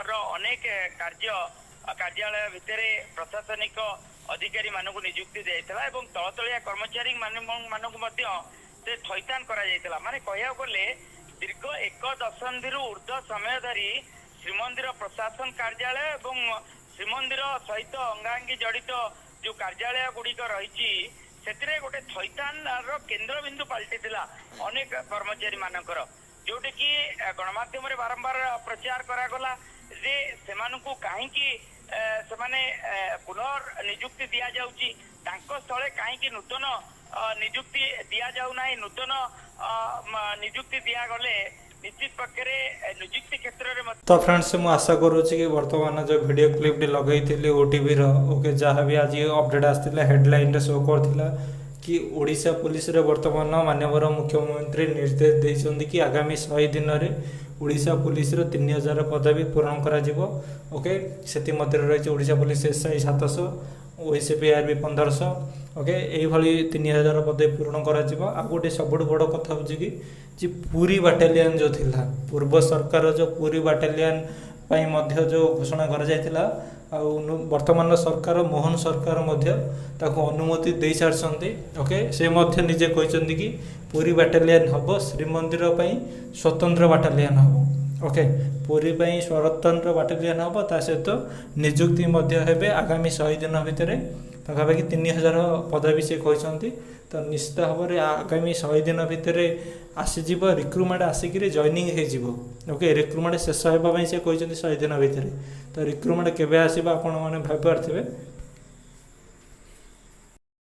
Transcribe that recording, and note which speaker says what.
Speaker 1: ର ଅନେକ କାର୍ଯ୍ୟ କାର୍ଯ୍ୟାଳୟ ଭିତରେ ପ୍ରଶାସନିକ ଅଧିକାରୀ ମାନଙ୍କୁ ନିଯୁକ୍ତି ଦିଆଯାଇଥିଲା ଏବଂ ତଳତଳିଆ କର୍ମଚାରୀ ମାନଙ୍କୁ ମଧ୍ୟ ସେ ଥଇଥାନ କରାଯାଇଥିଲା। ମାନେ କହିବାକୁ ଗଲେ ଦୀର୍ଘ ଏକ ଦଶନ୍ଧିରୁ ଉର୍ଦ୍ଧ୍ୱ ସମୟ ଧରି ଶ୍ରୀମନ୍ଦିର ପ୍ରଶାସନ କାର୍ଯ୍ୟାଳୟ ଏବଂ ଶ୍ରୀମନ୍ଦିର ସହିତ ଅଙ୍ଗାଙ୍ଗୀ ଜଡିତ ଯୋଉ କାର୍ଯ୍ୟାଳୟ ଗୁଡିକ ରହିଛି, ସେଥିରେ ଗୋଟେ ଥଇଥାନର କେନ୍ଦ୍ରବିନ୍ଦୁ ପାଲଟିଥିଲା ଅନେକ କର୍ମଚାରୀ ମାନଙ୍କର, ଯୋଉଠି କି ଗଣମାଧ୍ୟମରେ ବାରମ୍ବାର ପ୍ରଚାର କରାଗଲା ଯେ ସେମାନଙ୍କୁ କାହିଁକି ସେମାନେ ପୁନର୍ ନିଯୁକ୍ତି ଦିଆଯାଉଛି, ତାଙ୍କ ସ୍ଥଳେ କାହିଁକି ନୂତନ ନିଯୁକ୍ତି ଦିଆଯାଉ ନାହିଁ। ନୂତନ ନିଯୁକ୍ତି ଦିଆଗଲେ ନିଶ୍ଚିତ ପକ୍ଷରେ ନିଯୁକ୍ତି କ୍ଷେତ୍ରରେ।
Speaker 2: ତ ଫ୍ରେଣ୍ଡସ୍, ମୁଁ ଆଶା କରୁଛି କି ବର୍ତ୍ତମାନ ଯେଉଁ ଭିଡ଼ିଓ କ୍ଲିପ୍ଟି ଲଗେଇଥିଲି ଓଟିଭିର, ଓକେ, ଯାହା ବି ଆଜି ଅପଡ଼େଟ୍ ଆସିଥିଲା, ହେଡ଼ଲାଇନ୍ରେ ଶୋ କରିଥିଲା କି ଓଡ଼ିଶା ପୋଲିସରେ ବର୍ତ୍ତମାନ ମାନ୍ୟବର ମୁଖ୍ୟମନ୍ତ୍ରୀ ନିର୍ଦ୍ଦେଶ ଦେଇଛନ୍ତି କି ଆଗାମୀ 100 ଦିନରେ ଓଡ଼ିଶା ପୋଲିସର 3000 ପଦବୀ ପୂରଣ କରାଯିବ। ଓକେ, ସେଥିମଧ୍ୟରେ ରହିଛି Odisha police S I 700, OSP R B 1500। Okay, ଏଇଭଳି 3000 ପଦବୀ ପୂରଣ କରାଯିବ। ଆଉ ଗୋଟେ ସବୁଠୁ ବଡ଼ କଥା ହେଉଛି କି ଯେ ପୁରୀ ବାଟାଲିୟନ୍ ଯେଉଁ ଥିଲା, ପୂର୍ବ ସରକାର ଯେଉଁ ପୁରୀ ବାଟାଲିୟନ୍ ପାଇଁ ମଧ୍ୟ ଯେଉଁ ଘୋଷଣା କରାଯାଇଥିଲା, ଆଉ ବର୍ତ୍ତମାନର ସରକାର ମୋହନ ସରକାର ମଧ୍ୟ ତାକୁ ଅନୁମତି ଦେଇସାରିଛନ୍ତି। ଓକେ, ସେ ମଧ୍ୟ ନିଜେ କହିଛନ୍ତି କି ପୁରୀ ବାଟାଲିୟନ୍ ହେବ, ଶ୍ରୀମନ୍ଦିର ପାଇଁ ସ୍ୱତନ୍ତ୍ର ବାଟାଲିୟନ୍ ହେବ। ଓକେ, ପୁରୀ ପାଇଁ ସ୍ୱତନ୍ତ୍ର ବାଟାଲିୟନ୍ ହେବ, ତା ସହିତ ନିଯୁକ୍ତି ମଧ୍ୟ ହେବେ ଆଗାମୀ 100 ଦିନ ଭିତରେ ପାଖାପାଖି 3000 ପଦବୀ ସେ କହିଛନ୍ତି। ତ ନିଶ୍ଚିତ ଭାବରେ ଆଗାମୀ 100 ଦିନ ଭିତରେ ଆସିଯିବ ରିକ୍ରୁଟମେଣ୍ଟ, ଆସିକିରି ଜଏନିଂ ହେଇଯିବ। ଓକେ, ରିକ୍ରୁଟମେଣ୍ଟ ଶେଷ ହେବା ପାଇଁ ସେ କହିଛନ୍ତି 100 ଦିନ ଭିତରେ। ତ ରିକ୍ରୁଟମେଣ୍ଟ କେବେ ଆସିବ ଆପଣମାନେ ଭାବିପାରୁଥିବେ।